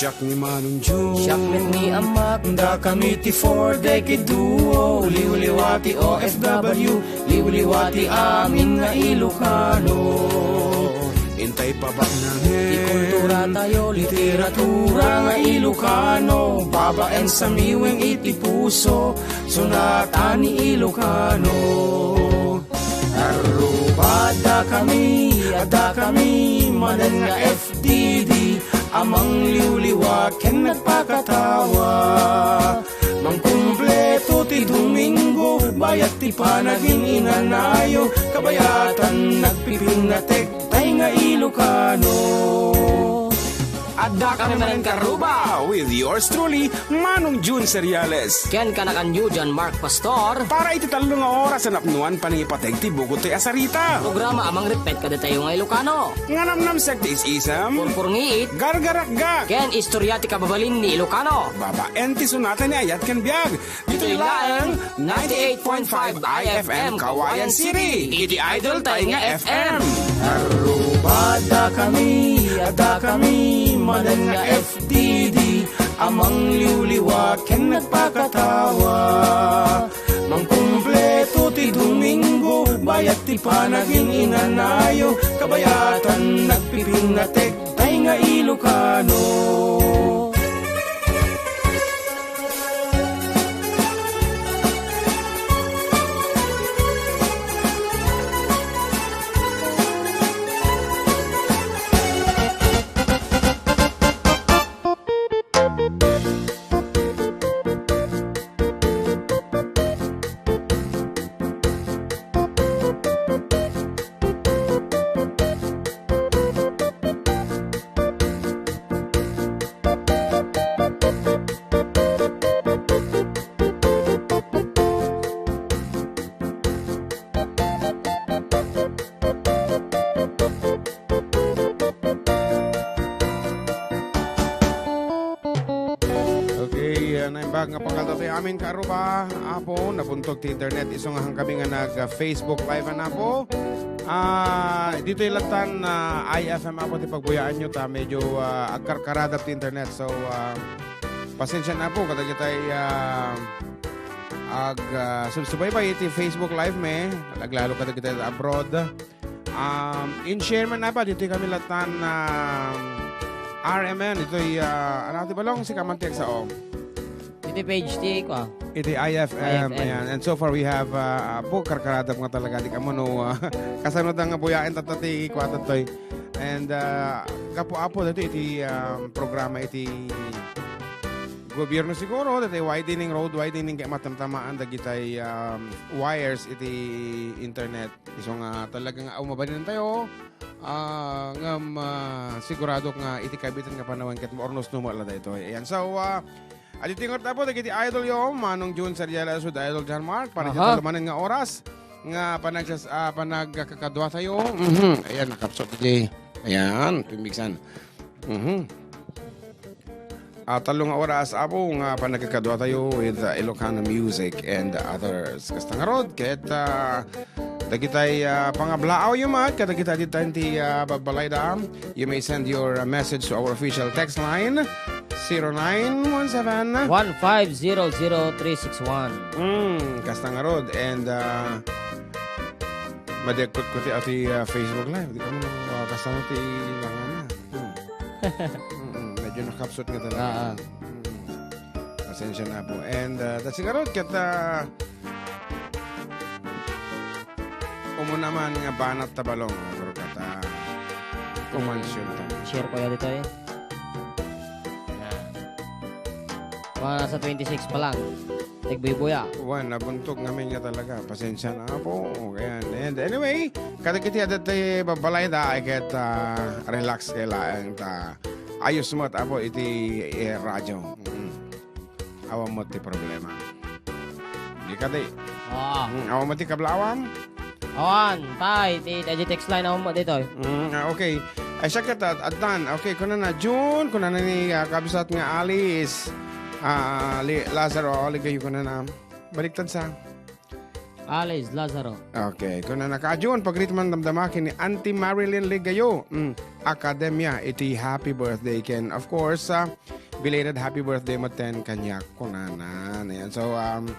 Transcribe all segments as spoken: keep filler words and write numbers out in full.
Siak ni Manong Jun. Siak met ni Ammak. Dakami ti Four Decade Duo. Liwliwa ti O F W. Liwliwa ti amin nga Ilocano. Intay pabaknangen. Ti kultura tayo, literatura nga Ilocano. Babaen samiweng iti puso. Sunatan ni Ilocano. Arrubadakami, adakami, manen nga F D D, a mangliwliwa ken nagpakatawa. Mangkumpleto ti Domingo, bayat ti panagin-inanayo, kabayatan nagpipinnatek, tay nga Ilocano. Adda kami manen karuba with yours truly, Manong Jun Seriales. Ken kanakanyo, John Mark Pastor. Para iti tallo nga oras a napnuan panangipateg ti bukod toy a sarita. Programa a mangripet kadatayo nga Ilocano. Nga namnamsek ti is-isem. Purpurngiit. Gargarakgak. Ken istorya ti kababalin ni Ilocano. Babaen ti sunatan ni ayat ken biag. Ditoy laeng ninety-eight point five I F M Kawayan City. Iti idol tay nga F M. Arrubadakami, adakami, manen nga F D D, a mangliwliwa ken nagpakatawa. Mangkumpleto ti Domingo, bayat ti panagin-inanayo, kabayatan nagpipinnatek, tay nga Ilocano. Okay, ah, naimbag nga pangkalta ti amin, karuba. Apo, nabuntog ti internet. Isu nga han kami nga nag, ah, Facebook Live, an, Apo. Ah, ditoy latan, ah, I F M, Apo, ti pagbuyaanyo ta medyo, ah, agkarkaradap ti internet. So, ah, pasensiaan, Apo, kadagitay, ah, ag, ah, subsubaybay iti Facebook Live mi. Aglalo kadagitay abroad. Um, in-share man, Apo, ditoy kami latan, um, R M N, ditoy, ah, ano ti balong, sika man ti agsao. Iti page ti, kua? Iti I F M, I F M. Ayan. And so far we have, ah, Apo, karkaradap nga talaga, di ka mo, no, ah, kasano ta nga buyaen tatta ti kua tatta toy. And, ah, gapu, Apo, dito iti, um, programa iti gobyerno siguro, dati widening, road widening, kaya matamtamaan dagitay, um, wires iti internet. Isu nga talaga nga mabalinantayo, ah, ngem, ah, sigurado nga iti kabitan nga panawen ket maurnosno met la daytoy. Ayan. So, ah, adi ti ngarud, Apo, dagiti idol yo, Manong Jun Sariela, sud Idol John Mark, para Aha. Dita lumanen nga oras nga panagsas-, ah, panagkakaduatayo. Mhm. Ayan, nakapsot iti. Ayan, pimbigsan. Mhm. Ah, tallo nga oras, Apo, nga panagkakaduatayo with, ah, Ilocano music and others. Kasta ngarud, ket, ah, dagitay, ah, pangablaaw yo met, kadagita dita ti, ah, babbalayda, you may send your, ah, message to our official text line, zero nine one seven. One five zero zero three six one. Mm, kasta ngarud. And, ah, madiagkot ko ti, ati, ah, Facebook Live. Di ka mo, ah, kasta na ti langana. Hmm. Mm, medyo nakapsot nga talaga. Ah, ah. Mm. Pasensya na po. And, uh, that's it, Karot. Ket, uh, umuna man nga banat ta balong, agro kata kumansyon ta. Share ko yan dito eh. Yan. Mga nasa twenty-six pa lang. Nagbuybuya. Wan, nabuntog ngamin nga talaga. Pasensya na po. Ayan. And anyway, kadagiti adda ti babbalayda, ay ket, ah, relax kay laeng ta. Ayos met, Apo, iti, eh, radyo. Mm. Awan met ti problema. Di kadi. Ah. Mm, awan met ti kablaawam. Awan, tay, ti, ti text line, awan mo dito. Mm, ah, okay. Ay, siya kita, addan. Okay, kunana, June, kunana ni, ah, kabsat nga Alice. Ah, li-, Lazaro, aligayo kunana. Baliktad sa. Alice Lazaro. Okay, kunana, "Kaadion, pag-greet man damdama ken ni Auntie Marilyn Ligayo, mm, Academia, iti happy birthday ken, of course, ah, belated happy birthday met ten kaniak," kunana. Ayan. So, um,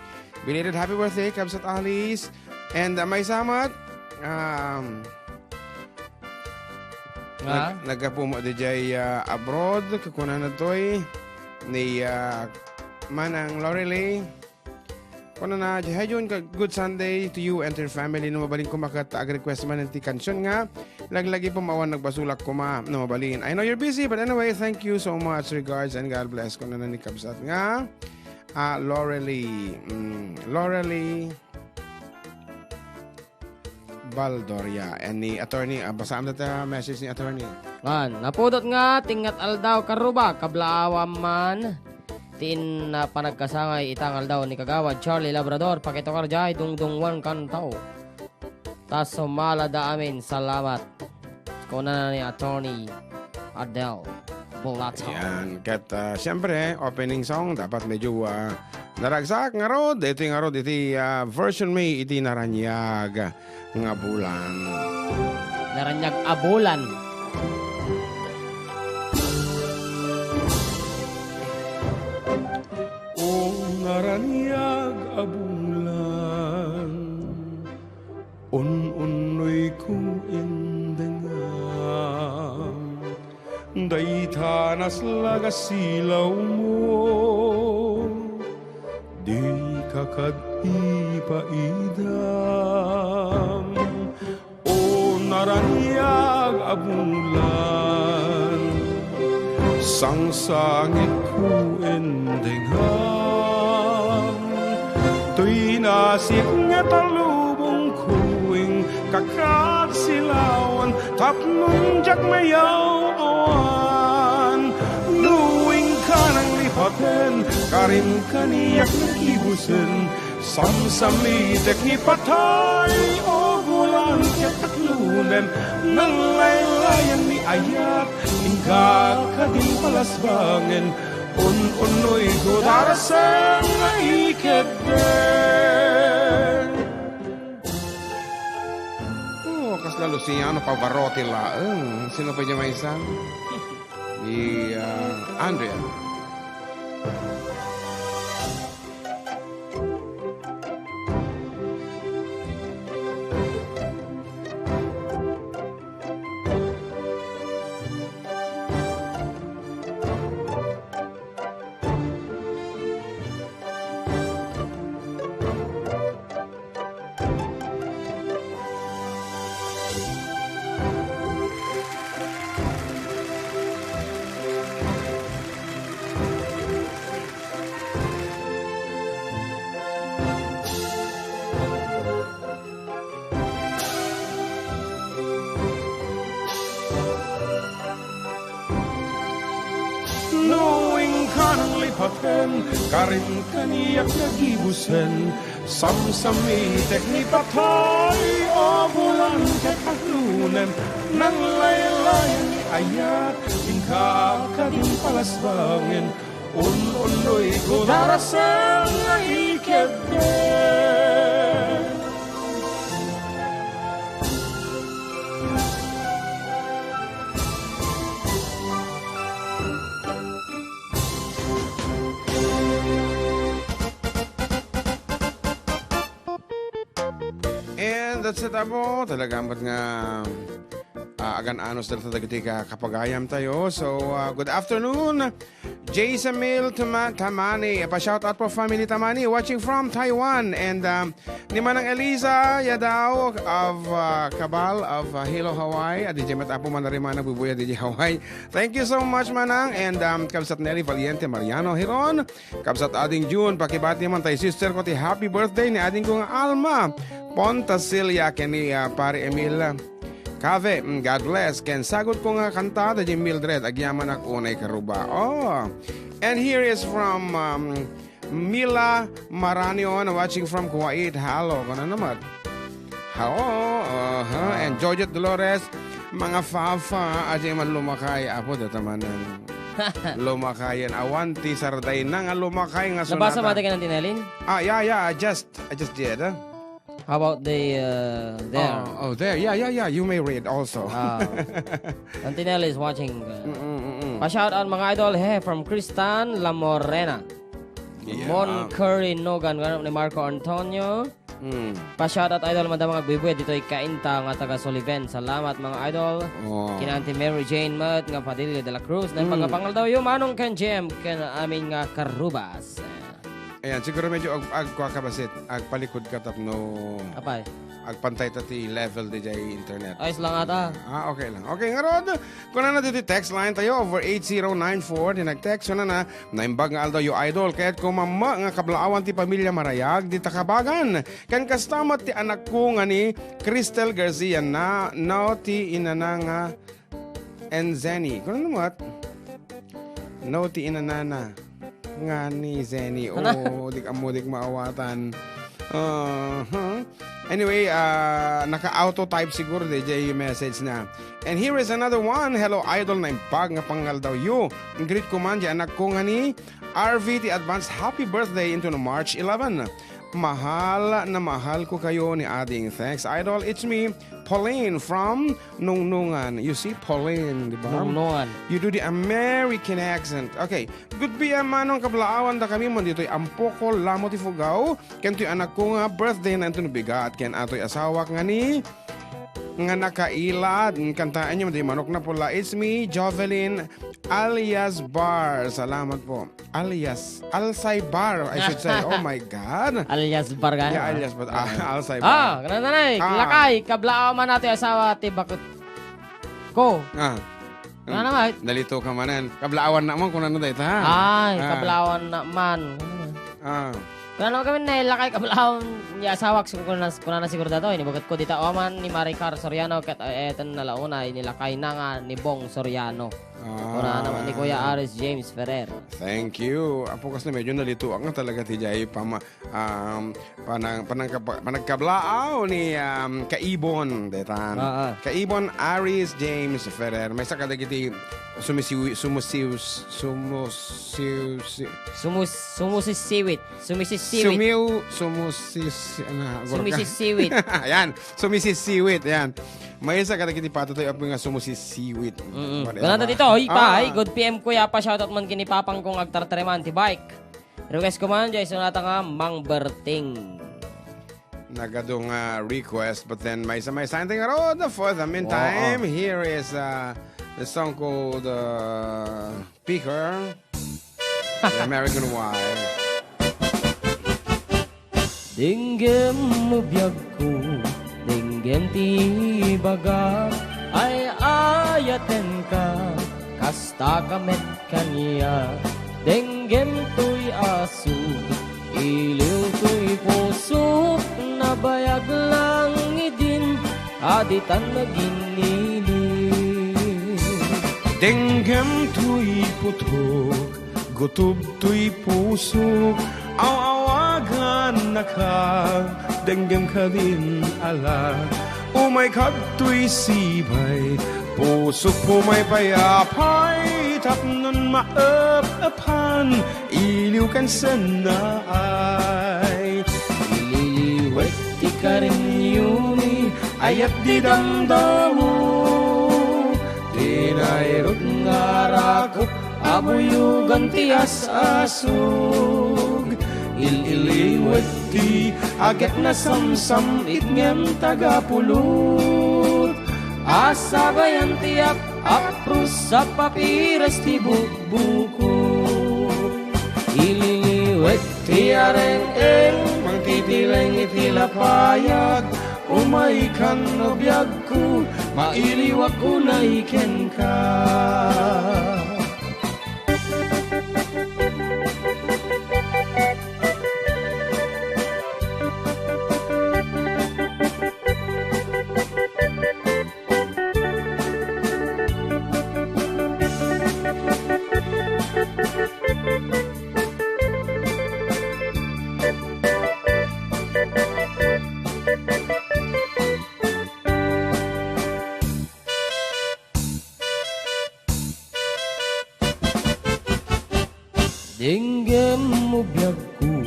belated happy birthday, Kabsat Alice. And, uh, maysa met, um, Nga? nag-, naggapu met diay, uh, abroad, kunana toy ni, uh, Manang Lorelei. Kunana, "Hi Jun, ka-, good Sunday to you and to your family. No mabalin koma ket ag-request man ti kansion nga, laglagi pum awan nagbasolak koma, no mabalin. I know you're busy, but anyway, thank you so much. Regards and God bless," kunana ni Kabsat nga, ah, Lorelei. Mm, Lorelei Baldoria. And ni attorney, ah, basaam data message ni attorney. Wan, napudot nga ti inget aldaw, karuba, kablaawam man ti in-, ah, panagkasangay ita nga aldaw ni Kagawad Charlie Labrador, pakitukar diay dungdungwan kantaw. Ta sumalada amin, salamat. Kunana ni Attorney Adel Bulato. Yan. Ket, ah, siyempre, opening song, dapat medyo, ah, naragsak ngarud. Ito yung ngarud, iti, ah, version mi, iti Naraniag nga Bulan. Naraniag a Bulan. O naraniag a bulan, un-unnoyko indengam. Dayta naslag a silawmo, dika kad ipaidam. O naraniag a bulan, sangsangitko indengam. Toy nasip nga talubongko, inkakad silawan tapno diak mayaw-awan. No inka nanglipaten, karim kaniak nagibusen, samsamitek ni patay, o bulan, ket taklunem, nanglaylayan ni ayat, inka kadin palasbangen, un-unnoyko darasem nga ikedden. Oh, kasla Luciano Pavarotti laeng. Sino pa diay maysa? Ni, ah, Andrea. No inka nanglipaten, karim kaniak nagibusen, samsamitek ni patay, o bulan, ket taklunem, nanglaylayan ni ayat, inka kadin palasbangen, un-unnoyko darasem nga ikedden. And that's it, Apo. Talaga met nga, ah, agan-anos dagiti ka-, kapagayam tayo. So, ah, good afternoon, Jason Mil Tuma-, Tamani. Pa-shout out po, family Tamani, watching from Taiwan. And, um, ni Manang Eliza Yadao of, uh, Cabal of, uh, Hilo, Hawaii. Adi met Apo Manarima nagbubuya di Hawaii. Thank you so much, Manang. And, um, Kabsat Nelly Valiente Mariano Hiron. Kabsat Ading June, pakibati man tay sister ko ti happy birthday ni ading ko nga Alma Pontasilia ken ni, uh, Pare Emil Cave. Mm, God bless. Ken sagut ko nga kanta da Mildred, Agyamanak Unay Karuba. Oh. And here is from, um, Mila Maranion, watching from Kuwait. Hello, kuna naman. Hello, aha. And Georgette Dolores, mga fafa, adi man lumakay. Apo, datamanan. Lumakayan. Awan ti sarday na nga lumakay nga Nabasa sunata. Mata ka ng tinelin? Ah, yeah, yeah. I just, I just did, ah. How about the, uh, there? Oh, oh, there. Yeah, yeah, yeah. You may read also. Ah. Antinelli is watching. Uh, Mm-mm, mm-mm. Pa-shout out, mga idol. Hey, from Kristan Lamorena. Yeah. Mon Curry Nogan, ni Marco Antonio. Mm. Pa-shout out, idol, madama nga agbuybuyat ditoy Cainta nga taga Sullivan. Salamat, mga idol. Oh. Kina Auntie Mary Jane met nga Padilla de la Cruz. Naimbag nga Mm. pangaldawyo, Manong ken Jem, ken amin nga karubas. Ayan, siguro medyo ag-, agkua ka basit, agpalikod ka tapno Apay. agpantay ta ti level di jay internet. Ayos lang ata. Ah, okay lang. Okay, ngarud, kunana ditoy text line tayo, over eight zero nine four, di nag-text, kunana, naimbag nga aldawyo, idol, kayatko mamma nga kablaawan ti pamilya Marayag, di ta kabagan. Ken kasta met ti anakko nga ni Cristel Garcia na, no, ti inana nga and Zenny. Kunana met? No, ti inanana nga ni Zenny. Ano? Oh, di ka mo, di ka maawatan. Uh-huh. Anyway, ah, naka-auto type siguro di jay message na. And here is another one. Hello, idol, naimbag nga pangaldawyo. Greet ko man di anakko nga ni R V ti advance happy birthday into the March eleven. Mahal na mahal ko kayo ni Ading. Thanks, idol. It's me, Pauline from Nungnungan. You see, Pauline, di ba? Nungnungan. You do the American accent. Okay. Good P M, Manong, kablaawan da kami man ditoy Ampoko, Lamo ti Fugao. Ken toy anakko nga birthday na inton bigat. Ken atoy asawak nga ni nga nakailad. Kantaanyo, di manok na pula. It's me, Jovelyn, alias Bar. Salamat po. Alias Alsay Bar, I should say. Oh my God. Alias Bar ka, Yeah, no? alias Bar. Ah, Alsay Ah, Bar. Kanana, Ah. lakay, kablaaw man nato asawa ti bakit ko. Ah. Ano Hmm. naman? Nalito ka manen. Kablaawan na man, kunana dayta, ha? Ay, Ah. kablaawan na man. Ah. Kunana kami na ilakay kablaawan ni asawak, so kunana, kunana siguro dato, ini bakit ko dita aman ni Maricar Soriano, ket, eh, eten na launa, inilakay na nga ni Bong Soriano. Ah. Kunana naman ni Kuya Aris James Ferrer. Thank you. Apo, kas na medyo nalito nga talaga ti jay pama-, um, panang-, panangkaba-, panagkablaaw ni, um, Kaibon, detan. Ah, ah. Kaibon Aris James Ferrer. Maysa kadagiti sumisiwi-, sumusiw-, sumusiw-, si- Sumus-, sumusisiwit. Sumisisiwit. Sumiw-, sumusis-, ano, agurka? Sumisisiwit. Ayan, sumisisiwit, ayan. Maysa kadagiti patay nga sumusisiwit. Mm-mm. Whatever. Kunana dito, hoy, pa, Ah. ay, good P M, kuya, pa, shoutout man kini papang kong agtartareman ti bike. Request ko man, jay sonata nga Mang Berting. Nagadu nga request, but then maysa-maysa nga road. For the meantime, Oo. here is, uh, the song called, uh, Picker, the American Wife. Denggem mo biagko, denggem ti ibagak, ay-ayatenka, kastaka met kaniak. Denggem toy asuk, iliw toy pusok, nabayag lang idin, a ditan naginiling. Denggem toy putok, gutob toy pusok, aw-awagannaka, denggem kadin ala. Umay kadtoy sibay, pusok, umay pay apay, tapnon maep-epan, iliw ken sennaay. Ililiwek ti karinyo ni ayat di damdamo, tinayrot nga rakop, abuyogan ti as-asog. Il-iliwek ti agek nasamsam-it ngem tagapulot. Asabayan ti ak-, apros a papiras ti bukbuko. Ililiwek ti areng-eng, mangtitileng iti lapayag. Umaykan no biagko, mailiwak unay kenka. Denggem mo biagko,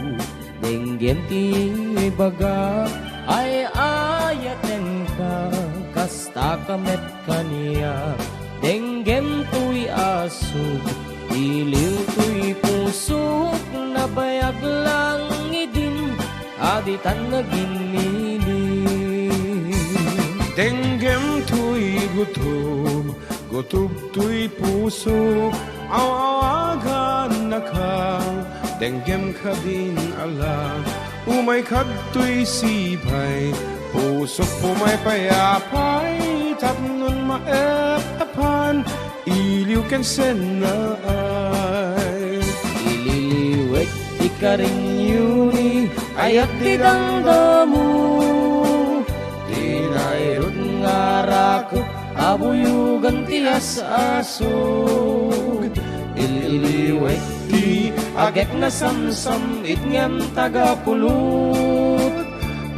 denggem ti ibagak, ay Kasta ka met kaniak, denggem toy asuk, iliw toy pusok, nabayag lang idin, a ditan nagin-ili. Denggem toy gutob, gutob toy pusok, aw-awagannaka, denggem kadin ala, umay kadtoy sipay, pusok pumay pay apay, tapnon maep-epan, iliw ken sennaay. Ililiwek ti karinyoni, ayat ti damdamo, ti nairut nga rakop, a buyogan ti as-asug. Ililiwek ti agek nasamsam-it ngem tagapulot,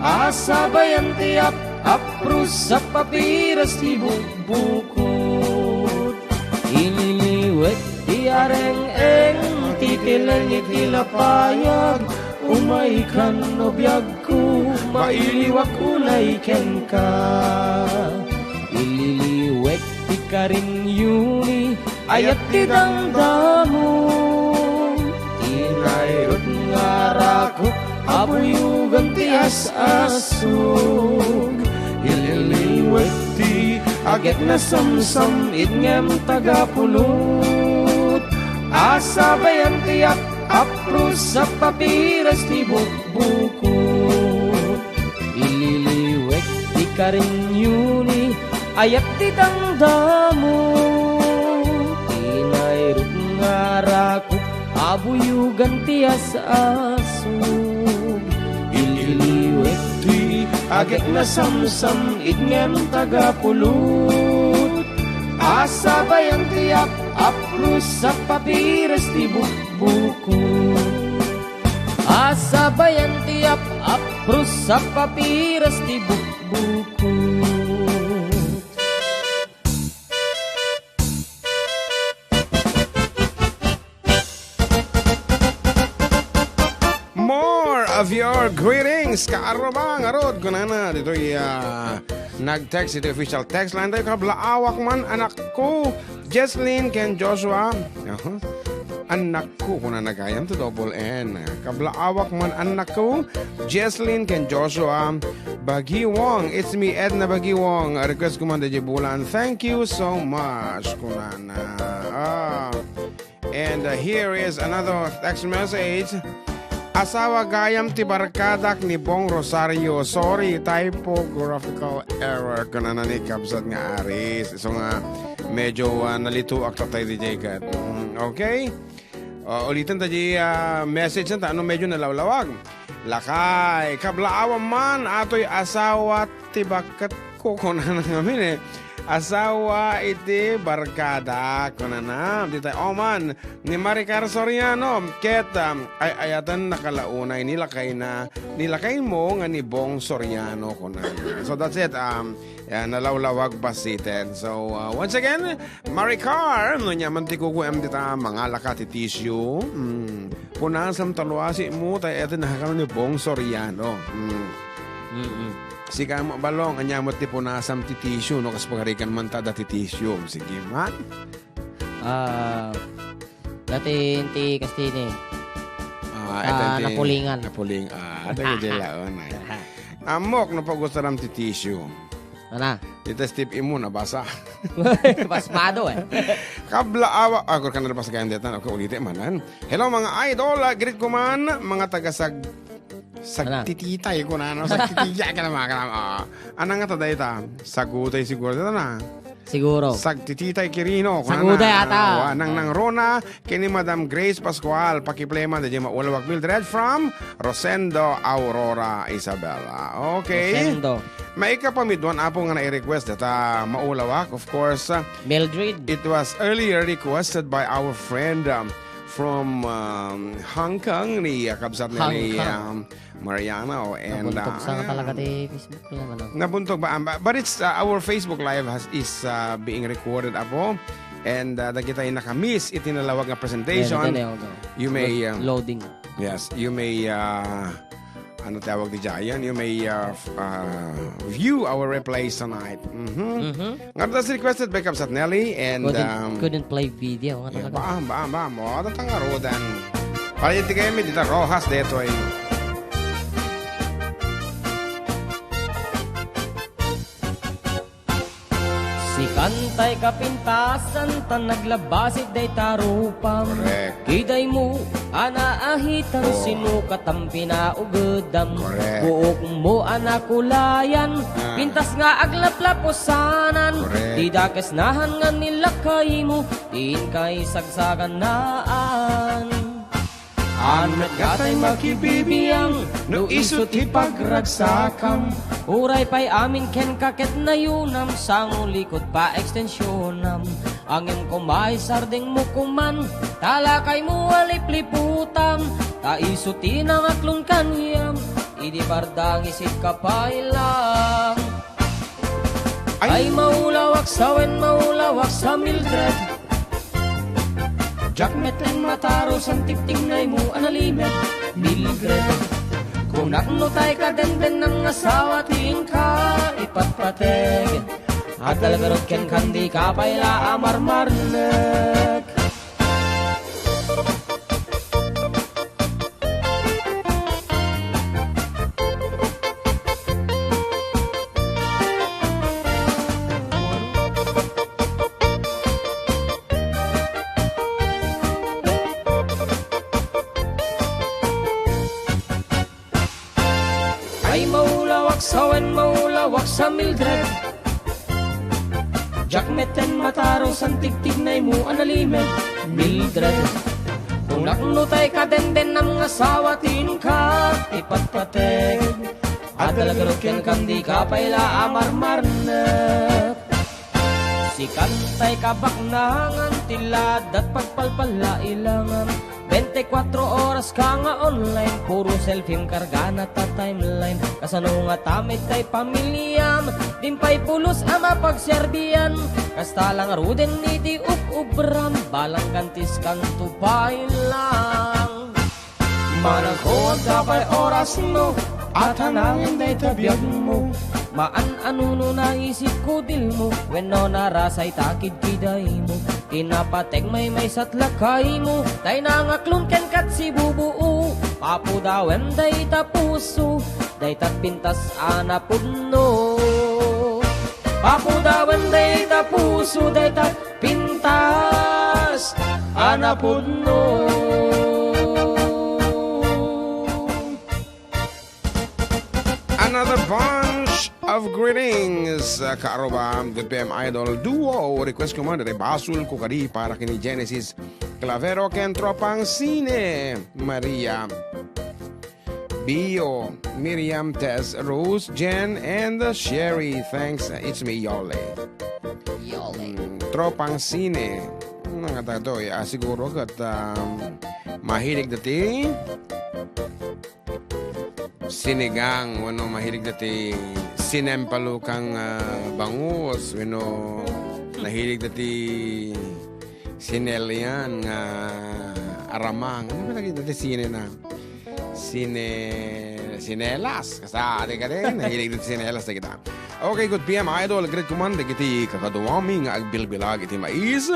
a sabayan ti ap-, aprus a papiras ti bukbukot. Ililiwek ti areng-eng, ti tileng iti lapayag, umay kan no biag ko, mailiwak unay kenka. Ililiwek ti karinyoni, ayat ti damdamo. Ti nairut nga rakop, a buyogan ti as-asug. Ililiwek ti agek nasamsam-it ngem tagapulot. A sabayan ti ap-, aprus a papiras ti bukbukot. Ililiwek ti karinyoni, ayat ti damdamo. Ti nairut nga rakop, a buyogan ti as-asug. Ililiwek ti agek nasamsam-it ngem tagapulot. A sabayan ti ap-, aprus a papiras ti bukbukot. A sabayan ti ap-, aprus a papiras ti bukbukot. More of your greetings, kaarrubang, arud, kunana, ditoy, ah, nag-text iti official text line tayo, "Kablaawak man, anakko, Jesslyn ken Joshua." Aha. "Anakko," kunana gayam, to double N. "Kablaawak man, anakko, Jesslyn ken Joshua Bagiwong. It's me, Edna Bagiwong. Request ko man, D J Bulan. Thank you so much," kunana. Ah. And, uh, here is another text message. "Asawa gayam ti barkadak ni Bong Rosario. Sorry, typographical error," kunana ni kabsat nga Aris. Isu nga medyo, uh, nalituak ta tayo, D J Kat. Mm, okay? Uh, ulitan ta di, uh, message na ta, ano medyo nalawlawag. Lakay, "Kablaawan man, atoy asawa ti bakket ko," kunana ngamin eh. "Asawa iti barkada," kunana. Dita, "O man, ni Maricar Soriano, ket, um, ay-ayaten nakalaunay ni lakayna, ni lakaymo nga ni Bong Soriano," kunana. So that's it. Um, yan, nalawlawag basiten. So, uh, once again, Maricar, no, nyaman ti kukuem dita, mangalaka ti tissue. Mm. Punasam ta luasitmo, tay iti nakakano ni Bong Soriano. Mm. Mm-mm. Sika mo, Balong, anya mo ti punasam ti tissue, no? Kas pagarikan man ta da ti tissue. Sige, man. Ah, dati ti kastini. Ah, ah, ito ti napulingan. Napuling-, ah, ito yung dilaon, ay. Amok, no, pag-usaram ti tissue. Ana? Dita Steve Imo, nabasa. Pasmado, eh. Kablaawa, ah, kung ka nalabas kayan dito, okay, ulitin manan. Hello, mga idol, ah, greet ko man, mga taga Sag-, Ana? Sagtititay ko na, no? Sagtititay ka na, mga kalam-, ah. Anang nga ta dayta? Sagutay siguro dayta na. Siguro. Sagtititay Kirino, ko na Sagutay na. Ata. Ah, nang, nang Rona, Kini Madam Grace Pascual, pakiplema, di Maulawak Mildred from Rosendo Aurora Isabela. Okay. Rosendo. Maikapamiduan, apo, nga nai-request data Maulawak, of course. Uh, Mildred. It was earlier requested by our friend, um, from, um, Hong Kong, ni, uh, kabsat na ni, Hong Kong. Um, Mariana, oh, and, Nabuntog uh, sa nga talaga ti Facebook niya, ano? Nabuntog ba? Um, but it's, uh, our Facebook Live has, is, uh, being recorded, apo. And, uh, dagita yung nakamiss iti nalawag nga presentation. Yeah, dito na yun, oh. You may, Lo-, um, loading. Yes, you may, uh, Ano tawag di dyan? You may, uh, f-, uh, view our replays tonight. Mhm. Mhm. Nga, that's requested by Kabsat Nelly and, Couldn't, um, couldn't play video. Nga yeah, talaga. Baam, baam, baam. O, datang arudan. Pala yung tigay mi, dita Rojas, detoy. Sikan tay kapintasan, tan naglabasit dayta rupam. Correct. Kidaymo a naahitan, oh, sinukatam pinaugedam. Correct. Buokmo a nakulayan, ah, pintas nga aglaplapusanan. Correct. Ti dakes nahan nga ni lakaymo, ti inka isagsaganaan. Anak, gatay makibibiang, no isu ti pagragsakam. Uray pay amin kenka ket nayunam, sango likod pa ekstensionam. Ngem koma isardengmo koman, ta lakaymo a lipliputam, ta isu ti nangaklon kaniam, idi bardang isit ka pay lang. Ay, maulawak sa wen, maulawak sa Mildred. Diak metten mataro san tigtignaymo a nalimed, Mildred. Kunak no tay kadendennam nga asawa ti inka ipatpateg. Adda la garud kenka, dika pay la a marmarnek. Ay, maulawak sa wen, maulawak sa Mildred. Diak metten mataro san tigtignaymo a nalimed, Mildred. Kunak no tay kadendennam nga asawa ti inka ipatpateg. Adda la garud kenka, dika pay la a marmarnek. Sikan tay kabaknangan ti ladat pagpalpalailangan. Bente kuatro oras ka nga online, puro selfiem kargana ta timeline. Kasano nga tamid tay pamiliam, din pay pulos a mapagserbian. Kasta la ngaruden iti ub-ubram, balang kantiskanto pay lang. Manangko, adda pay orasmo, atanangen dayta biagmo. Maan-ano no naisip kudilmo, wenno narasay ta kidkidaymo. Ti napateg maymaysa ti lakaymo, tay nangaklon kenka ti sibubuo. Papudawem dayta puso, dayta pintas a napudno. Papudawem dayta puso, dayta pintas a napudno. Another bunch of greetings, uh, kaaruba, good P M Idol Duo. Request ko man, dayta basol ko kadi para kini Genesis Clavero ken tropang sine, Maria, Bio, Miriam, Tess, Rose, Jen, and, uh, Sherry. Thanks, uh, it's me, Yole. Yole. Mm, tropang sine. Nga tayo, ah, siguro kat, um, mahilig dati sinigang, wenno mahilig dati sinempalukang, ah, bangus, wenno nahilig dati sinelian nga aramang. Ano ba lagi dati sine na? Sine-, sinelas. Kasta, adi ka din. Nahilig dati sinelas na kita. Okay, good P M Idol. Greet ko man dagiti kakaduami nga agbilbilag iti mais.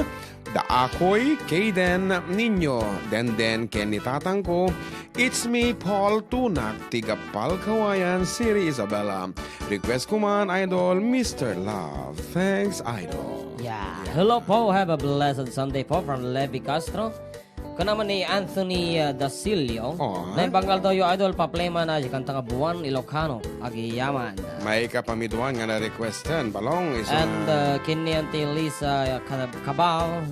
Da Akoy, Kayden, Niño, Denden, ken ni tatangko. It's me, Paul Tunak, tiga Palkawayan City, Isabela. Request ko man, Idol, Mister Love. Thanks, Idol. Yeah. Hello po. Have a blessed Sunday po from Levi Castro. Kuna man ni Anthony, uh, Dasilio. Aw. Naimbag nga aldaw yo, Idol, paplay man a kanta nga Buwan Ilocano, agyamanen. Maikapamiduan nga na-requestan, Balong, is, And, uh, uh, ken ni Auntie Lisa, uh, Ka-, Cabal.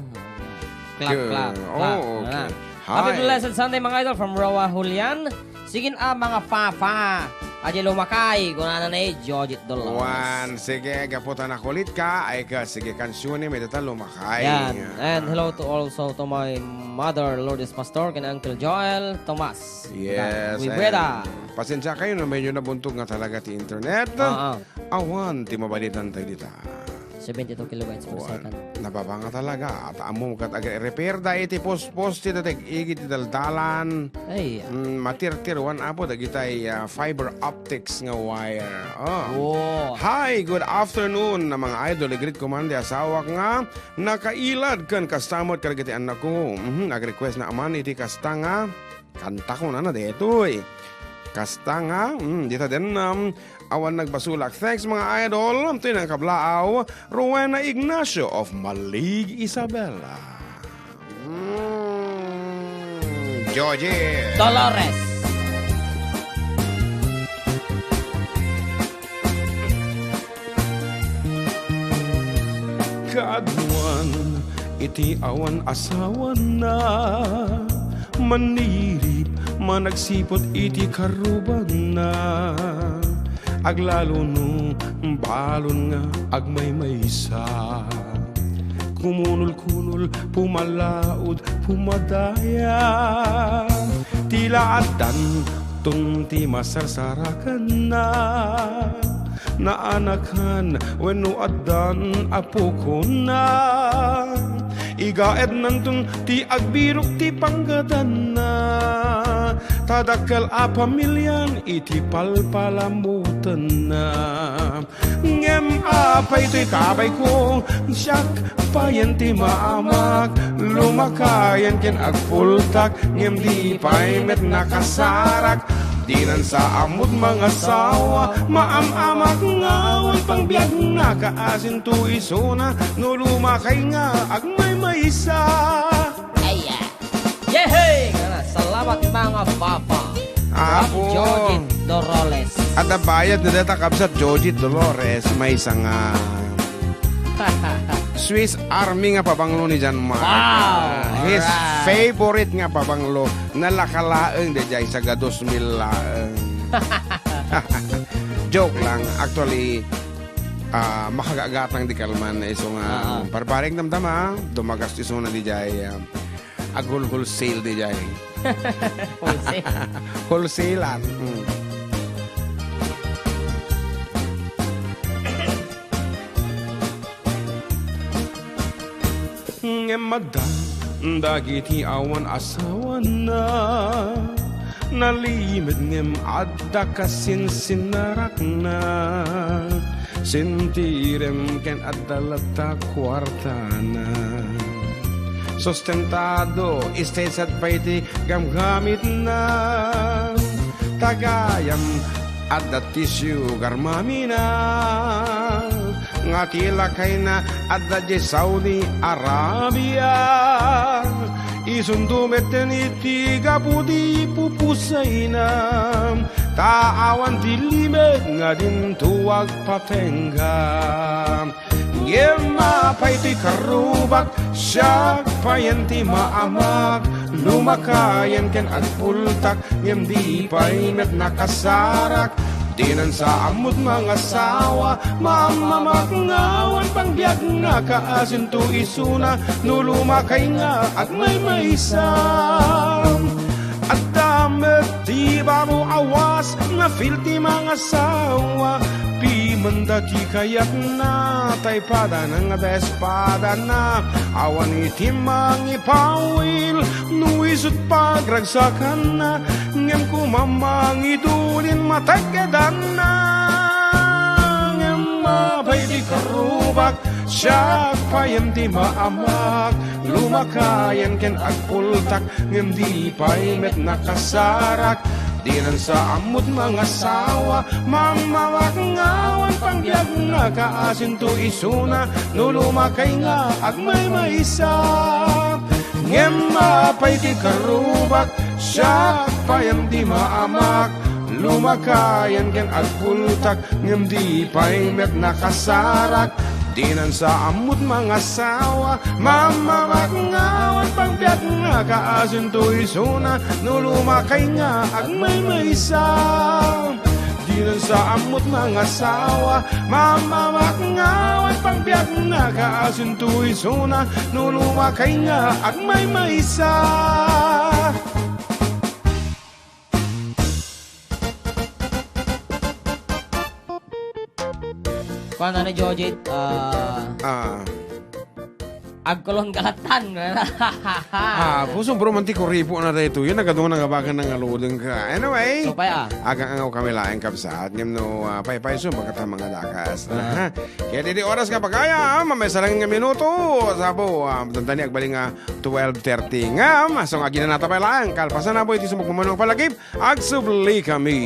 Clap, clap, clap. Oh, okay. Happy blessed Sunday, mga idol, from Roa Julian. Sige a, mga papa. Adi lumakay, kunana ni Jojit Dolores. Wan, sige, gapu ta nakulitka, ay ka, sige, kansyone, may data lumakay. Yan. And hello to also to my mother, Lourdes Pastor, ken Uncle Joel Tomas. Yes, we and breda. Pasensya kayo no medyo nabuntog nga talaga ti internet. Oo. Awan ti mabalitan tayo dita. Seventy-two kilobytes per Wan, second. Nababa nga talaga. At ammo kat agre-repair da iti pospos ti dadag igid ti daldalan. Ay. Mm, matirtiruan, Apo, dagitay, ah, fiber optics nga wire. Oh. Oh. Hi, good afternoon, na mga idol. I-greet ko man di asawak nga nakailad ken kasta met kadagiti annakko. Mhm, nag-request na aman iti kasta nga kanta ko na na detoy. Kasta nga, mm, dita den, um, awan nagbasolak. Thanks, mga idol. Toy nangkablaaw, Rowena Ignacio of Malig, Isabela. Mm, Georgie. Dolores. Kaaduan iti awan asawana, manirip, managsiput iti karrubaanna. Aglalo no balon nga agmaymaysa. Kumunol-kunol, pumalaod, pumadaya. Ti laaddan ton ti masarsarakanna. Naanakan wenno addan a pukonna. Igaednanton ti agbirok ti panggadanna. Ta dakkel a pamilian iti palpalamutenna. Ngem apay toy kabayko, siak payen ti maamak, lumakayen ken agpultak, ngem di pay met nakasarak. Dinan sa ammot mangasawa, maam-amak nga awan pangbiag, nakaasinto isuna, no lumakay nga agmaymaysa. Aya! Yehey! Ngana, salamat, mga papa. Apo. From Jojit Doroles. Adda bayad na deta, kabsat, Jojit Dolores, maysa nga Swiss Army nga pabanglo ni John Mark. Wow! Ah, his Alright. favorite nga pabanglo. Nalaka laeng, daydiay, saga dos mil laeng. Joke lang. Actually, ah, makagagatang di kalman na iso nga Ah. barbareng damdama, dumagas isuna daydiay, ah, Agwholesale daydiay. Wholesale. Wholesalean. Mm. Ngem adda dagiti awan asawana, nalimed ngem adda kasinsinnarakna. Sentirem ken adda latta kuartana. Sustentado, stay sad pay ti gamgamitna. Tagayam, adda tissue garmamina. Nga ti lakayna, adda diay Saudi Arabia. Isunto metten iti gapu ti pupusayna, ta awan ti limed nga dinto agpatengga. Ngem apay ti karrubak, siak payen ti maamak, lumakayen ken agpultak, ngem di pay met nakasarak. Dinan sa ammot mangasawa, maammamak nga awan pangbiag, nakaasinto isuna no lumakay nga agmaymaysa. Adda met ti baro a was, na-feel ti mangasawa, pimanda ti kayatna, tay padana nga da espadana, awan iti mangipawil, no isut' pagragsakanna, ngem koma mangidulin matekkedanna. Ngem apay ti karrubak, siak payen ti maamak, lumakayen ken agpultak, ngem di pay met nakasarak. Dinan sa ammot mangasawa, maammamak nga awan pangbiag, nakaasinto isuna no lumakay nga agmaymaysa. Ngem apay ti karrubak, siak payen ti maamak, lumakayen ken agpultak, ngem di pay met nakasarak. Dinan sa ammot mangasawa, maammamak nga awan pangbiag, nakaasinto isuna no lumakay nga agmaymaysa. Dinan sa ammot mangasawa, maammamak nga awan pangbiag, nakaasinto isuna no lumakay nga agmaymaysa. Kuan ni Jojit, ah, Ah. agkulon kalatan. Ah, puso bro, manti ko ripo na dayto. Yan, nagadungan nga bagan nga loading ka. Anyway, So, pay, ah. Agang-angaw kami laeng, kabsat. Ngem no, ah, paypayso, bagata mga dakas. Ha? Kaya didi oras nga bagaya, ah, mamay sarang nga minuto. Sabo, ah, dandani agbaling nga twelve thirty. Ngam, asong aginanata pay laeng. Kalpasan na po iti sumagmamano nga palagip. Agsubli kami.